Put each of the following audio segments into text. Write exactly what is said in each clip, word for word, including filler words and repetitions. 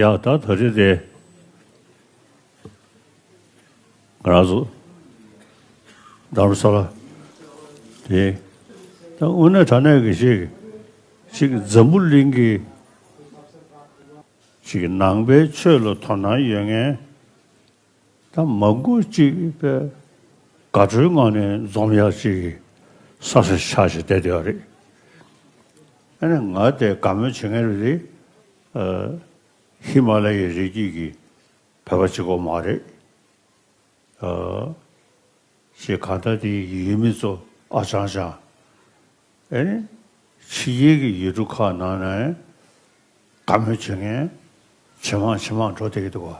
ཡ་ད་ད་རེས་དེ་ང་རང་ཚོ་རྡ་རམ་ས་ལ་དེ་ད་དངོས་གནས་དྲང་གནས་ཀྱི་ཞིག་ཞིག་འཛམ་བུ་གླིང་གི་ཞིག་ནང་པའི་ཆོས་ལ་དོ་སྣང་ཡོད་མཁན་ད་མང་པོ་ཅིག་པས་དགའ་སྤྲོའི་ངང་ནས་འཛོམས་ཡག་ཅིག་ས་ས་ཆ་ཞིག་བསྡད་ཡོད་རེད། ཨ་ནི་ང་དེ་དགའ་མོས་བྱེད་མཁན་རེད། ཧི་མ་ལ་ཡའི་རི་རྒྱུད་ཀྱི་བོད་པ་གཅིག་པོ་མ་རེད། ཞེས་གང་ལྟར་དེའི་ཡུལ་མི་ཚོ་ཨ་ཅང་ཅང་། ཨེ་ནི་ཕྱི་རྒྱལ་གྱི་ཡུལ་གྲུ་ཁག་ནང་ནས་དགའ་མོས་བྱེད་མཁན་ཇེ་མང་ཇེ་མང་འགྲོ་བསྡད་ཀྱི་འདུག་ག་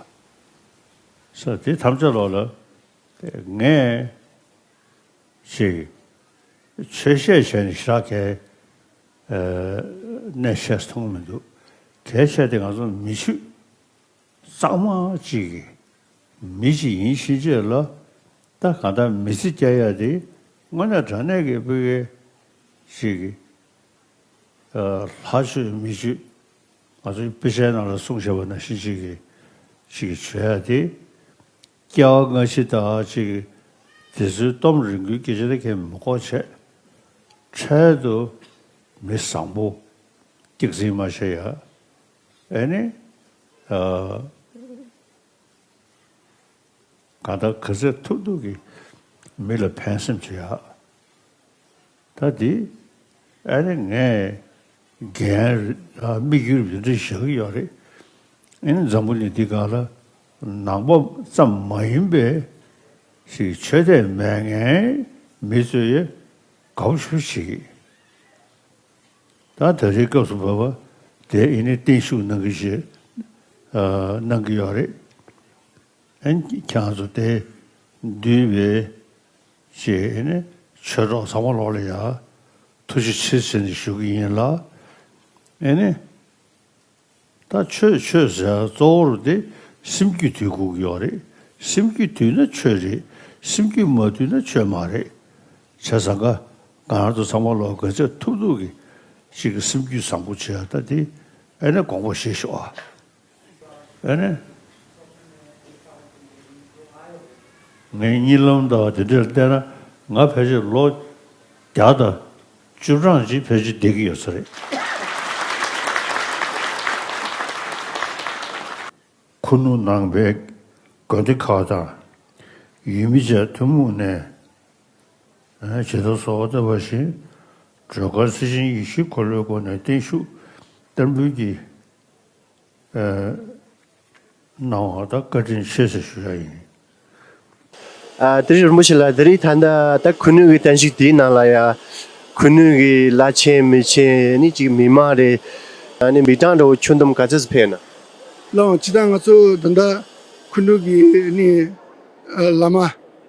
ས་དེ་ཐམས་ཅད་ལོག་ལ་ངས་ཞིག་ཆོས་བཤད་བྱས་ནས་ཞེ་དྲག་གས་གནས་བཤད་མཐོང་མི་འདུག་གལ་ཆེ་དེ་ང་ཚོ་མི་ཆོས་གཙང་མ་གཅིག་གི་མི་གཅིག་ཡིན་ཕྱིན་ཆད་ལ་ད་གང་ལྟར་མི་ཚེ་སྐྱེལ་ཡ་དེ་དངོས་གནས་དྲང་གནས་ཀྱི་ཕ་གི་ཞིག་གི་ལྷ་ཆོས་མི་ཆོས་ང་ཚོའི་དཔེ་ཆའི་ནང་ལ་གསུངས་བཞག་པ་ནང་བཞིན་ཞིག་གི་ཞིག་གི་བྱོས་ཡ་དེ་སྐྱེ་བ་སྔ་ཕྱི་དག་ཅིག་དེ་ཚོའི་གཏམ་རིང་པོའི་སྐད་ཆ་དེ་གས་མི་གོ་བྱས་འཕྲལ་དུ་མི་བཟང་པོ་སྐྱག་རྫུན་མ་བྱེད་ཡ། ཨེ་ནི། ཨ། གང་ལྟར་ག་ཚོད་ཐུབ་ཐུབ་ཀྱིས་མི་ལ་ཕན་སེམས་བྱེད་ཡག་ད་འདི། ཨེ་ནི་ངས་འགན་རེད་དམིགས་ཡུལ་འདི་འདྲ་བཞག་གི་ཡོད་རེད། ཨེ་ནི་འཛམ་བུ་གླིང་འདི་སྒང་ལ་ནང་པ་ཙམ་མ་ཡིན་པའི་ཞིག་ཆོས་དད་མེད་མཁན་མི་ཚོས་དགའ་པོ་ཞེ་པོ་བྱེད་ཀྱི། ད་ད་རེས་སྐབས་སུ་བབས་པ་དེ་ཨེ་ནི་བརྟན་བཞུགས་གནང་གི་ཞེས་གནང་གི་ཡོད་རེད། ཨེ་ནི་ཁྱེད་རང་ཚོ་དེ་འདུས་པའི་ཞེས་ཨེ་ནི་ཆོས་གྲོགས་ཚང་མ་ལོག་ལ་ཡ་ཐུགས་རྗེ་ཆེ་ཟེར་ནས་ཞུ་གི་ཡིན་ལ། ཨེ་ནི། ད་ཆོས་ཆོས་ཟེར་གཙོ་བོར་དེ་སེམས་རྒྱུད་དུལ་དགོས་ཀྱི་ཡོད་རེད། སེམས་རྒྱུད་དུལ་ན་ཆོས་རེད། སེམས་རྒྱུད་མ་དུལ་ན་ཆོས་མ་རེད། བྱས་ཙང་ཀ་ང་རང་ཚོ་ཚང་མ་ལོག་ག་ཚོད་ཐུབ་ཐུབ་ཀྱིས་ཅིག་གི་སེམས་རྒྱུད་བཟང་པོ་བྱེད་ཡ་ད་དེ་ཨེ་ནས་དགོངས་པ་བཞེས་ཤོག་ཨ། ཨེ་ནས་ངའི་གཉིད་ལམ་དང་དེ་འདྲར་བལྟས་ན་ང་ཕལ་ཆེར་ལོ་བརྒྱ་དང་བཅུ་གྲངས་ཅིག་ཕལ་ཆེར་བསྡད་ཀྱི་ཡོད་ས་རེད། ཁུ་ནུ་ནང་པའི་དགོན་སྡེ་ཁག་དང་ཡུལ་མི་བཅས་ཐུན་མོང་ནས་ཇི་ལྟར་གསོལ་བ་བཏབ་པ་བཞིན་སྒྲོལ་དཀར་རྩི་ཤིང་ཡེ་ཤེས་འཁོར་ལོའི་སྒོ་ནས་བརྟན་བཞུགས་བསྟར་འབུལ་གྱི་གནང་བ་དང་བཀའ་དྲིན་ཆེ་ཟེར་ཞུ་ཡ་ཡིན། ཨ། དེ་རིང་རིན་པོ་ཆེ་ལགས་དེ་རིང་ད་ལྟ་ད་ཁུ་ནུ་གི་བརྟན་བཞུགས་དེའི་ནང་ལ་ཡ་ཁུ་ནུ་གི་བླ་ཆེན་མི་ཆེན་ནི་ཅིག་མི་མང་རེད། ཨ་ནི་མི་གྲངས་འདྲ་བོ་ཁྱོན་བསྡོམས་ག་ཚོད་ཙམ་ཕེབས་ན། ལགས་འོང་། སྤྱིར་བཏང་ང་ཚོ་ད་ལྟ་ཁུ་ནུ་གི་ནི་ཨ་བླ་མ་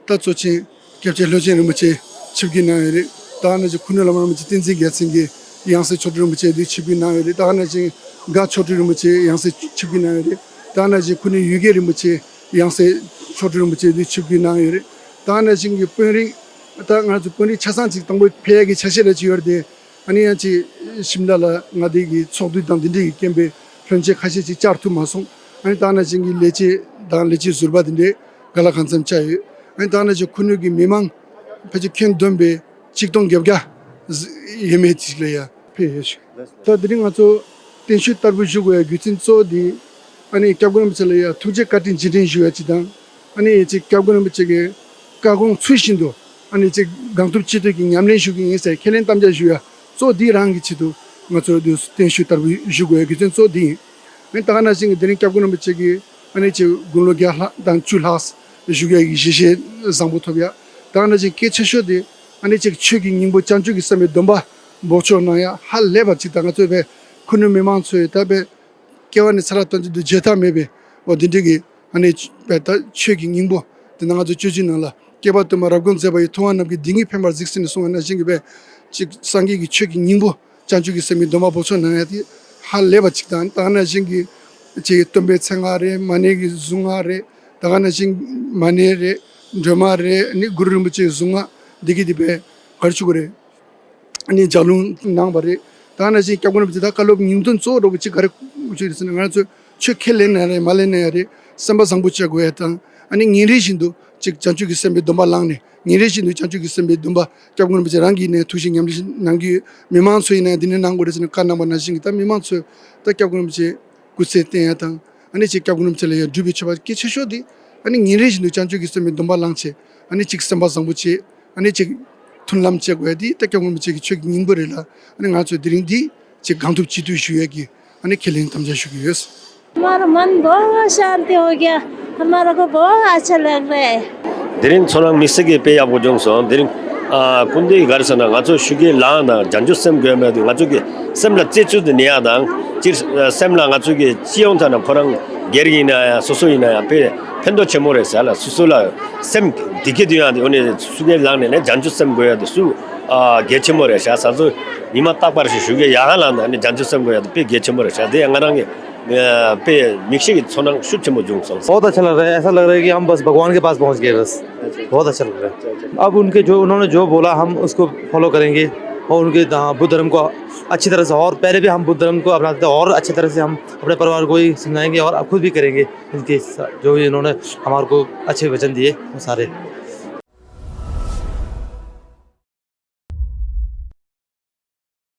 ད་གཙོ་ཆེན་སྐྱབས་རྗེ་ལྷོ་བྱང་རིན་པོ་ཆེ་ཆིབས་བསྒྱུར་གནང་ཡོད་རེད། ད་ག་ནང་བཞིན་ཁུ་ནུ་བླ་མ་རིན་པོ་ཆེ་བསྟན་འཛིན་རྒྱལ་མཚན་གྱིས་ཡང་སྲིད་མཆོག་སྤྲུལ་རིན་པོ་ཆེ་འདི་ཆིབས་བསྒྱུར་གནང་ཡོད་རེད། ད་ག་ནང་བཞིན་སྒ་མཆོག་སྤྲུལ་རིན་པོ་ཆེ་ཡང་སྲིད་ཆིབས་བསྒྱུར་གནང་ཡོད་རེད། ད་ག་ནང་བཞིན་ཁུ་ནུ་ཡུལ་དགེ་རིན་པོ་ཆེ་ཡང་སྲིད་མཆོག་སྤྲུལ་རིན་པོ་ཆེ་འདི་ཆིབས་བསྒྱུར་གནང་ཡོད་རེད། ད་ག་ནང་བཞིན་གྱི་དཔོན་རིགས་ད་ང་ཚོ་དཔོན་རིགས་ཆ་ཚང་ཅིག་དང་པོ་ཕེབས་ཡ་གི་ཆ་ཤས་ར་ཅིག་ཡོད་རེད་དེ། ཨ་ནི་ཡང་ཅིག་ཤིམ་ལ་ལ་མངའ་སྡེ་གི་ཚོགས་འདུ་དང་འདི་འདྲའི་གི་རྐྱེན་པས་བློན་ཆེན་ཁ་ཤས་ཅིག་བཅར་ཐུབ་མ་སོང་། ཨ་ནི་ད་ག་ནང་བཞིན་གྱི་ལས་བྱེད་དང་ལས་བྱེད་ཟུར་པ་འདི་འདྲའི་ག་ལ་གང་འཚམ་བཅར་ཡོད། ཨ་ནི་ད་ག་ནང་བཞིན་ཁུ་ནུ་གི་མི་མང་ཕལ་ཆེར་ཁྱོན་བསྡོམས་པས་ཆིག་སྟོང་བརྒྱད་བརྒྱ་ཡས་མས་ཅིག་ལ་ཡ་ཕེབས་ཡོད་ཞུ། ད་དེ་རིང་ང་ཚོ་བརྟན་བཞུགས་བསྟར་འབུལ་ཞུ་དགོས་ཡ་རྒྱུ་མཚན་གཙོ་བོ་འདི་ཨ་ནི་སྐྱབས་མགོན་རིན་པོ་ཆེ་ལ་ཡ་ཐུགས་རྗེ་བཀའ་དྲིན་རྗེས་དྲན་ཞུ་ཡ་ཅིག་དང་། ཨ་ནི་ཅིག་སྐྱབས་མགོན་རིན་པོ་ཆེ་གི་བཀའ་དགོངས་ཚུལ་བཞིན་དུ་ཨ་ནི་ཅིག་གང་ཐུབ་ཅི་ཐུབ་ཀྱིས་ཉམས་ལེན་ཞུ་གི་ཡིན་ཟེར་ཁས་ལེན་དམ་བཅའ་ཞུ་ཡ་གཙོ་བོ་འདི་རང་གི་ཆེད་དུ་ང་ཚོ་འདི་བརྟན་བཞུགས་བསྟར་འབུལ་ཞུ་དགོས་ཡ་རྒྱུ་མཚན་གཙོ་བོ་འདི་ཡིན། ཨ་ནི་ད་ག་ནང་བཞིན་གྱི་དེ་རིང་སྐྱབས་མགོན་རིན་པོ་ཆེ་གིས་ཨ་ནི་ཅིག་དགུང་ལོ་བརྒྱ་ལྷག་དང་བཅུ་ལྷག་བཞུགས་ཡ་གི་ཞལ་བཞེས་བཟང་པོ་ཐོབ་ཡ། ད་ག་ནང་བཞིན་གལ་ཆེ་ཤོས་དེ་ཨ་ནི་ཅིག་ཆོས་ཀྱི་སྙིང་པོ་བྱང་ཆུབ་ཀྱི་སེམས་ཀྱི་སྡོམ་པ་འབོགས་ཆོག་གནང་ཡ་ཧ་ལས་པ་ཅིག་དང་། ང་ཚོའི་བས་ཁུ་ནུ་མི་མང་ཚོས་ད་བས་སྐྱེ་བ་ནས་ཚེ་རབས་དོན་གཅིག་ཏུ་བརྗེད་ཐབས་མེད་པའི་འོ་འདི་འདྲའི་གི་ཨ་ནི་བས་ད་ཆོས་ཀྱི་སྙིང་པོ་དེ་ནང་ང་ཚོ་སྤྱོད་ཚུལ་ནང་ལ་བསྐལ་པ་དུ་མར་རབ་དགོངས་མཛད་པ་ཡི། ཐུབ་དབང་རྣམས་ཀྱིས་འདི་ཉིད་ཕན་པར་གཟིགས་ཟེར་ནས་གསུངས་པ་ནང་བཞིན་གྱི་བས་ཅིག་སངས་རྒྱས་ཀྱི་ཆོས་ཀྱི་སྙིང་པོ་བྱང་ཆུབ་ཀྱི་སེམས་ཀྱི་སྡོམ་པ་འབོགས་ཆོག་གནང་ཡ་དེ་ཧ་ལས་པ་ཅིག་དང་། ད་ག་ནང་བཞིན་གྱི་ཅིག་སྟོན་པའི་མཚན་སྔགས་རེད། མ་ཎི་གི་གཟུངས་སྔགས་རེད། ད་ག་ནང་བཞིན་མ་ཎི་རེད། སྒྲོལ་མ་རེད། ནི་གུ་རུ་རིན་པོ་ཆེའི་གཟུངས་སྔགས་འདི་གི་དེ་བས་ག་རེ་ཞུ་དགོས་རེད། ནི་ལྗགས་ལུང་གནང་བ་རེད། ད་ག་ནང་བཞིན་སྐྱབས་མགོན་རིན་པོ་ཆེ་ད་བཀའ་སློབ་ཉུང་དོན་གཙོ་བོ་འདྲ་བོ་ཅིག་ག་རེ་ཞུ་རེད་ཟེར་ན། ང་ཚོ་ ཆོས་ཁས་ལེན་ན་རེད་མ་ལེན་ན་ཡང་རེད། སེམས་པ་བཟང་པོ་བྱེད་དགོས་ཡ་དང་། ཨ་ནི་ཉིན་རེ་བཞིན་དུ་ཅིག་བྱང་ཆུབ་ཀྱི་སེམས་པའི་སྡོམ་པ་བླངས་ནས། ཉིན་རེ་བཞིན་དུ་བྱང་ཆུབ་ཀྱི་སེམས་པའི་སྡོམ་པ་སྐྱབས་མགོན་རིན་པོ་ཆེ་རང་གིས་ནས་ཐུགས་བཞེད་ཉམས་ལེན་གནང་གི་ཡོད། མི་མང་ཚོ་ཡིན་ན་ཡང་འདི་ནས་གནང་དགོས་རེད་ཟེར་ནས་བཀའ་གནང་བ་ནང་བཞིན་གྱི། ད་མི་མང་ཚོས་ད་སྐྱབས་མགོན་རིན་པོ་ཆེ་སྐུ་ཚེ་བརྟན་ཡ་དང་། ཨ་ནི་ཅིག་སྐྱབས་མགོན་རིན་པོ་ཆེ་ལ་ཡང་འབྲེལ་བའི་མཆོད་པ་གལ་ཆེ་ཤོས་དེ། ཨ་ནི་ཉིན་རེ་བཞིན་དུ་བྱང་ཆུབ་ཀྱི་སེམས་པའི་སྡོམ་པ་བླངས་བྱས། ཨ་ནི་ཅིག་སེམས་པ་བཟང་པོ་བྱས། ཨ་ནི་ཅིག་མཐུན་ལམ་བྱེད་དགོས་ཡ་དེ་ད་སྐྱབས་མགོན་རིན་པོ་ཆེ་གི་ཆོས་ཀྱི་སྙིང་པོ་རེད་ལ། ཨ་ནི་ང་ཚོས་དེ་རིང་འདི་ཅིག་གང་ཐུབ་ཅི་ཐུབ་ཞུ་ཡས་ཀྱི། ཨ་ནི་ཁས་ལེན་དམ་བཅའ་ཞུ་གི་ཡོད། हमारा मन बहुत शांति हो गया। हमारा को बहुत अच्छा लग रहा है। དེ་རིང་ཚོར་སྣང་དམིགས་བསལ་གྱི་དཔེ་ཡག་པོ་བྱུང་སོང་། དེ་རིང་ཨ་སྐུ་མདུན་གྱིས་ག་རེ་ཟེར་ན། ང་ཚོ་ཞུགས་ཀའི་ལང་དང་བྱང་ཆུབ་སེམས་དགོས་མེད་དུས། ང་ཚོ་གི་སེམས་ལ་རྩེ་གཅོད་དུ་ནི་ཡ་དང་། སྤྱིར་སེམས་ལ་ང་ཚོ་གི་སྤྱི་ཡོངས་ཐོག་ན་ཁོ་རང་སྒེར་ཡིན་ན་ཡང་སོ་སོ་ཡིན་ན་ཡང་དཔེ་ཕན་ཐོགས་ཆེན་མོ་རེད་ཟེར་ལ། སོ་སོ་ལ་སེམས་བདེ་སྐྱིད་དུ་ཡང་དེ། འོ་ནས་ཞུགས་ཀའི་ལང་ནས་ནས་བྱང་ཆུབ་སེམས་དགོས་ཡ་དེ་སུ་ཨ་གལ་ཆེན་མོ་རེད་ཤག་ཟེར་ཚོ། ཉི་མ་རྟག་པར་ཞིག་ཞུགས་ཀའི་ཡ་ཧ་ལང་དང་ནས་བྱང་ཆུབ་སེམས་དགོས་ཡ་དེ་དཔེ་གལ་ཆེན་མོ་རེད་ཤག་དེ་ཡང་ང་རང་གི་དཔེ་དམིགས་བསལ་གྱི་ཚོར་སྣང་ཤུགས་ཆེན་པོ་བྱུང་སོང་། बहुत अच्छा लग रहा है। ऐसा लग रहा है कि हम बस भगवान के पास पहुंच गए बस। बहुत अच्छा लग रहा है। अब उनके जो, उन्होंने जो बोला, हम उसको फॉलो करेंगे। और उनके, हाँ, बुद्ध धर्म को अच्छी तरह से, और पहले भी हम बुद्ध धर्म को अपनाते थे, और अच्छी तरह से हम अपने परिवार को ही समझाएंगे और खुद भी करेंगे। उनके स-, जो भी उन्होंने हमारे को अच्छे वचन दिए, वो सारे।